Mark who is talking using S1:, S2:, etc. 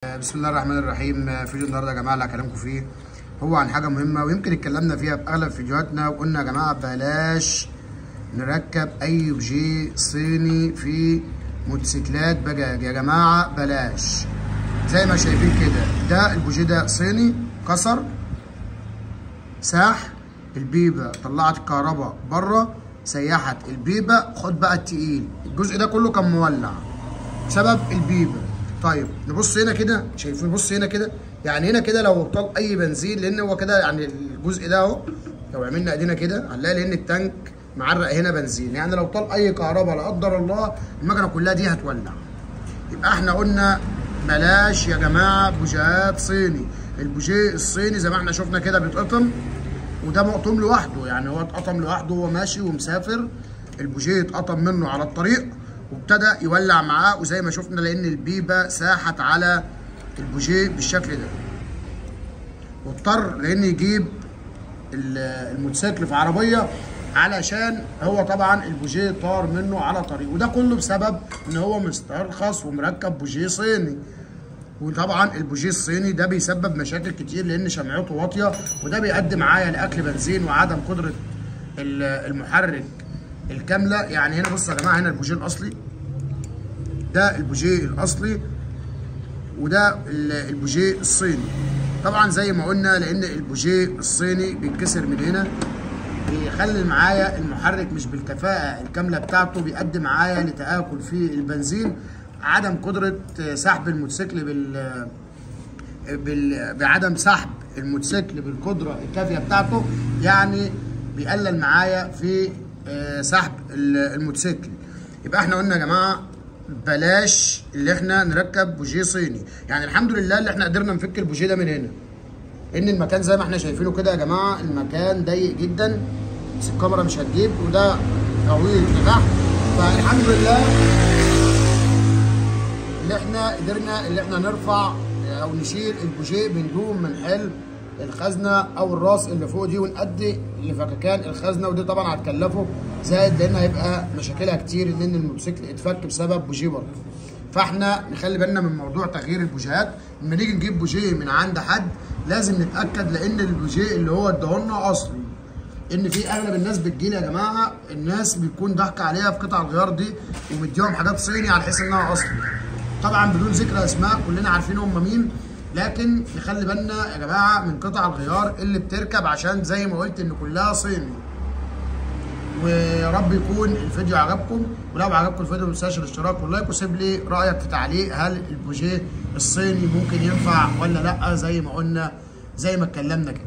S1: بسم الله الرحمن الرحيم. فيديو النهارده يا جماعة اللي هكلمكم فيه هو عن حاجة مهمة، ويمكن اتكلمنا فيها في اغلب فيديوهاتنا، وقلنا يا جماعة بلاش نركب اي بوجيه صيني في موتوسيكلات بجاج يا جماعة، بلاش. زي ما شايفين كده، ده البوجيه ده صيني، كسر ساح البيبه، طلعت الكهرباء بره، سيحت البيبه، خد بقى التقيل. الجزء ده كله كان مولع بسبب البيبه. طيب نبص هنا كده، شايفين؟ بص هنا كده، يعني هنا كده لو طال اي بنزين، لان هو كده يعني الجزء ده اهو، لو عملنا ايدينا كده هنلاقي لان التانك معرق هنا بنزين، يعني لو طال اي كهرباء لا قدر الله المكنه كلها دي هتولع. يبقى احنا قلنا بلاش يا جماعة بوجيهات صيني. البوجيه الصيني زي ما احنا شفنا كده بيتقطم، وده مقطوم لوحده، يعني هو اتقطم لوحده وهو ماشي ومسافر، البوجيه اتقطم منه على الطريق وابتدى يولع معاه، وزي ما شفنا لان البيبه ساحت على البوجيه بالشكل ده، واضطر لان يجيب الموتوسيكل في عربية علشان هو طبعا البوجيه طار منه على طريق، وده كله بسبب ان هو مسترخص ومركب بوجيه صيني. وطبعا البوجيه الصيني ده بيسبب مشاكل كتير لان شمعته واطية، وده بيؤدي معايا لاكل بنزين وعدم قدره المحرك الكاملة. يعني هنا بصوا يا جماعة، هنا البوجيه الاصلي، ده البوجيه الاصلي، وده البوجيه الصيني. طبعا زي ما قلنا لان البوجيه الصيني بيتكسر من هنا، بيخلي معايا المحرك مش بالكفاءه الكاملة بتاعته، بيؤدي معايا لتآكل في البنزين، عدم قدره سحب الموتوسيكل بعدم سحب الموتوسيكل بالقدرة الكافيه بتاعته، يعني بيقلل معايا في سحب الموتوسيكل. يبقى احنا قلنا يا جماعة بلاش اللي احنا نركب بوجيه صيني. يعني الحمد لله اللي احنا قدرنا نفك البوجيه ده من هنا، ان المكان زي ما احنا شايفينه كده يا جماعة المكان ضيق جدا، بس الكاميرا مش هتجيب، وده طويل لتحت. فالحمد لله اللي احنا قدرنا اللي احنا نرفع او نشيل البوجيه من دون ما نحل الخزنة او الراس اللي فوق دي، ونأدي لفككان الخزنة، ودي طبعا هتكلفه زائد لان هيبقى مشاكلها كتير لان الموتوسيكل اتفك بسبب بوجيه برضه. فاحنا نخلي بالنا من موضوع تغيير البوجيهات. لما نيجي نجيب بوجيه من عند حد لازم نتاكد لان البوجيه اللي هو اداهولنا اصلي. ان في اغلب الناس بتجيلي يا جماعة، الناس بيكون ضحك عليها في قطع الغيار دي ومديهم حاجات صيني على حس انها اصلي، طبعا بدون ذكر اسماء كلنا عارفين هم مين، لكن نخلي بالنا يا جماعة من قطع الغيار اللي بتركب، عشان زي ما قلت ان كلها صيني. ويا رب يكون الفيديو عجبكم، ولو عجبكم الفيديو ما تنساش الاشتراك وال like، وسيب لي رايك في تعليق هل البوجيه الصيني ممكن ينفع ولا لا، زي ما قلنا زي ما اتكلمنا كده.